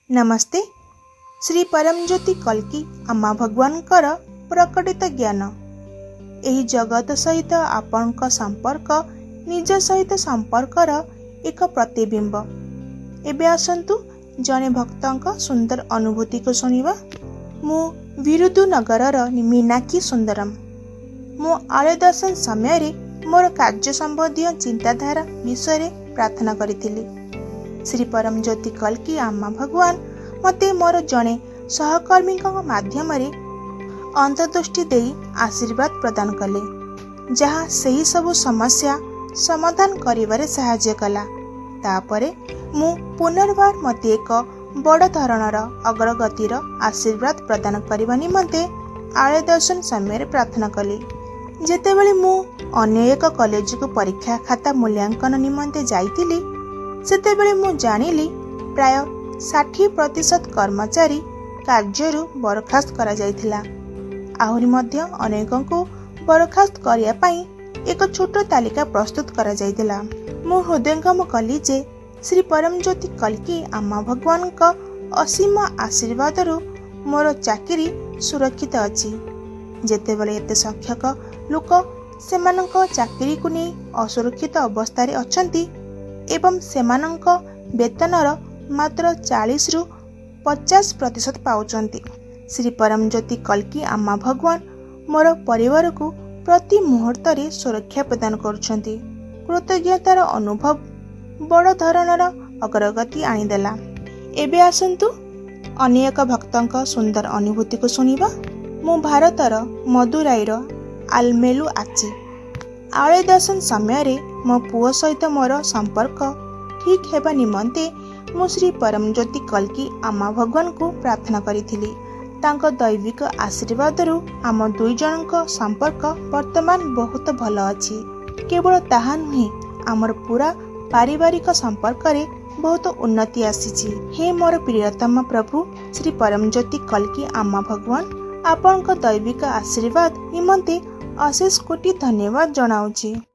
ନମସ୍ତେ। ଶ୍ରୀ ପରମଜ୍ୟୋତି କଲ୍କି ଆମା ଭଗବାନଙ୍କର ପ୍ରକଟିତ ଜ୍ଞାନ। ଏହି ଜଗତ ସହିତ ଆପଣଙ୍କ ସମ୍ପର୍କ ନିଜ ସହିତ ସମ୍ପର୍କର ଏକ ପ୍ରତିବିମ୍ବ। ଏବେ ଆସନ୍ତୁ ଜଣେ ଭକ୍ତଙ୍କ ସୁନ୍ଦର ଅନୁଭୂତିକୁ ଶୁଣିବା। ମୁଁ ବିରୁଦୁନଗରର ମୀନାକ୍ଷୀ ସୁନ୍ଦରମ। ମୁଁ ଆଳୟ ଦର୍ଶନ ସମୟରେ ମୋର କାର୍ଯ୍ୟ ସମ୍ବନ୍ଧୀୟ ଚିନ୍ତାଧାରା ବିଷୟରେ ପ୍ରାର୍ଥନା କରିଥିଲି। ଶ୍ରୀ ପରମଜ୍ୟୋତି କଲ୍କି ଆମା ଭଗବାନ ମୋତେ ମୋର ଜଣେ ସହକର୍ମୀଙ୍କ ମାଧ୍ୟମରେ ଅନ୍ତର୍ଦୃଷ୍ଟି ଦେଇ ଆଶୀର୍ବାଦ ପ୍ରଦାନ କଲେ, ଯାହା ସେହି ସବୁ ସମସ୍ୟା ସମାଧାନ କରିବାରେ ସାହାଯ୍ୟ କଲା। ତାପରେ ମୁଁ ପୁନର୍ବାର ମୋତେ ଏକ ବଡ଼ ଧରଣର ଅଗ୍ରଗତିର ଆଶୀର୍ବାଦ ପ୍ରଦାନ କରିବା ନିମନ୍ତେ ଆଳୟ ଦର୍ଶନ ସମୟରେ ପ୍ରାର୍ଥନା କଲି। ଯେତେବେଳେ ମୁଁ ଅନ୍ୟ ଏକ କଲେଜକୁ ପରୀକ୍ଷା ଖାତା ମୂଲ୍ୟାଙ୍କନ ନିମନ୍ତେ ଯାଇଥିଲି, ସେତେବେଳେ ମୁଁ ଜାଣିଲି ପ୍ରାୟ 60% କର୍ମଚାରୀ କାର୍ଯ୍ୟରୁ ବରଖାସ୍ତ କରାଯାଇଥିଲା। ଆହୁରି ମଧ୍ୟ ଅନେକଙ୍କୁ ବରଖାସ୍ତ କରିବା ପାଇଁ ଏକ ଛୋଟ ତାଲିକା ପ୍ରସ୍ତୁତ କରାଯାଇଥିଲା। ମୁଁ ହୃଦୟଙ୍ଗମ କଲି ଯେ ଶ୍ରୀ ପରମଜ୍ୟୋତି କଲ୍କି ଆମା ଭଗବାନଙ୍କ ଅସୀମ ଆଶୀର୍ବାଦରୁ ମୋର ଚାକିରି ସୁରକ୍ଷିତ ଅଛି। ଯେତେବେଳେ ଏତେ ସଂଖ୍ୟକ ଲୋକ ସେମାନଙ୍କ ଚାକିରିକୁ ନେଇ ଅସୁରକ୍ଷିତ ଅବସ୍ଥାରେ ଅଛନ୍ତି ଏବଂ ସେମାନଙ୍କ ବେତନର ମାତ୍ର 40ରୁ 50% ପାଉଛନ୍ତି, ଶ୍ରୀ ପରମଜ୍ୟୋତି କଲ୍କି ଆମା ଭଗବାନ ମୋର ପରିବାରକୁ ପ୍ରତି ମୁହୂର୍ତ୍ତରେ ସୁରକ୍ଷା ପ୍ରଦାନ କରୁଛନ୍ତି। କୃତଜ୍ଞତାର ଅନୁଭବ ବଡ଼ ଧରଣର ଅଗ୍ରଗତି ଆଣିଦେଲା। ଏବେ ଆସନ୍ତୁ ଅନ୍ୟ ଏକ ଭକ୍ତଙ୍କ ସୁନ୍ଦର ଅନୁଭୂତିକୁ ଶୁଣିବା। ମୁଁ ଭାରତର ମଦୁରାଇର ଆଲମେଲୁ ଆଚି। ଆଳୟ ଦର୍ଶନ ସମୟରେ ମୋ ପୁଅ ସହିତ ମୋର ସମ୍ପର୍କ ଠିକ୍ ହେବା ନିମନ୍ତେ ମୁଁ ଶ୍ରୀ ପରମଜ୍ୟୋତି କଲ୍କି ଆମା ଭଗବାନଙ୍କୁ ପ୍ରାର୍ଥନା କରିଥିଲି। ତାଙ୍କ ଦୈବିକ ଆଶୀର୍ବାଦରୁ ଆମ ଦୁଇ ଜଣଙ୍କ ସମ୍ପର୍କ ବର୍ତ୍ତମାନ ବହୁତ ଭଲ ଅଛି। କେବଳ ତାହା ନୁହେଁ, ଆମର ପୁରା ପାରିବାରିକ ସମ୍ପର୍କରେ ବହୁତ ଉନ୍ନତି ଆସିଛି। ହେ ମୋର ପ୍ରିୟତମ ପ୍ରଭୁ ଶ୍ରୀ ପରମଜ୍ୟୋତି କଲ୍କି ଆମା ଭଗବାନ, ଆପଣଙ୍କ ଦୈବିକ ଆଶୀର୍ବାଦ ନିମନ୍ତେ ଅଶେଷ କୋଟି ଧନ୍ୟବାଦ ଜଣାଉଛି।